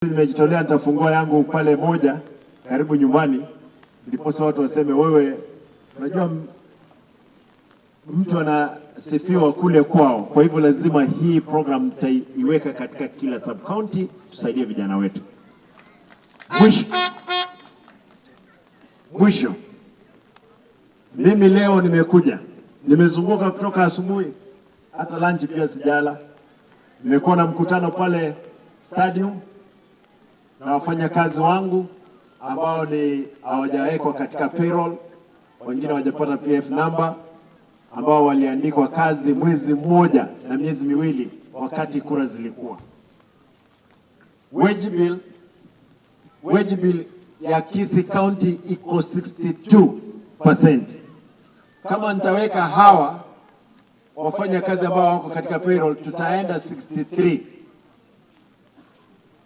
Nimejitolea, nitafungua yangu pale moja karibu nyumbani, ndiposa watu waseme wewe, unajua mtu anasifiwa kule kwao. Kwa hivyo lazima hii program tutaiweka katika kila sub county, tusaidie vijana wetu. Mwisho, mimi leo nimekuja, nimezunguka kutoka asubuhi, hata lunch pia sijala. Nimekuwa na mkutano pale stadium na wafanyakazi wangu ambao ni hawajawekwa katika payroll, wengine hawajapata PF number, ambao waliandikwa kazi mwezi mmoja na miezi miwili wakati kura zilikuwa. Wage bill ya Kisii County iko 62%. Kama nitaweka hawa wafanya kazi ambao wako katika payroll tutaenda 63.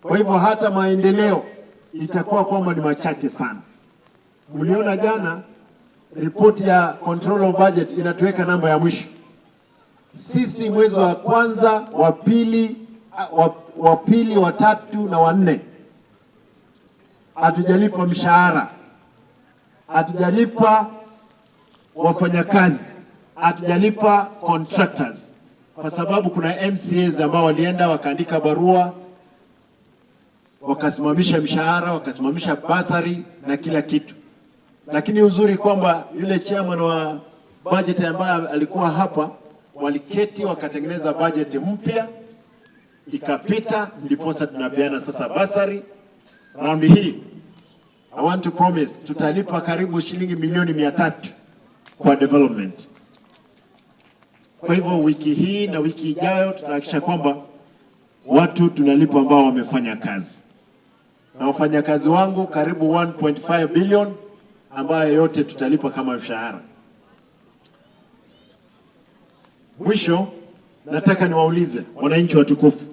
Kwa hivyo hata maendeleo itakuwa kwamba ni machache sana. Mliona jana ripoti ya control of budget inatuweka namba ya mwisho. Sisi mwezi wa kwanza, wa pili, wa tatu na wa nne hatujalipa mshahara, hatujalipa wafanyakazi, hatujalipa contractors, kwa sababu kuna MCAs ambao walienda wakaandika barua wakasimamisha mshahara, wakasimamisha basari na kila kitu. Lakini uzuri kwamba yule chairman wa budget ambaye alikuwa hapa, waliketi wakatengeneza budget mpya ikapita, ndiposa tunapeana sasa basari. Raundi hii I want to promise tutalipa karibu shilingi milioni 300 kwa development. Kwa hivyo wiki hii na wiki ijayo tutahakikisha kwamba watu tunalipa ambao wamefanya kazi, na wafanyakazi wangu karibu 1.5 billion ambayo yote tutalipa kama mshahara. Mwisho nataka niwaulize wananchi watukufu.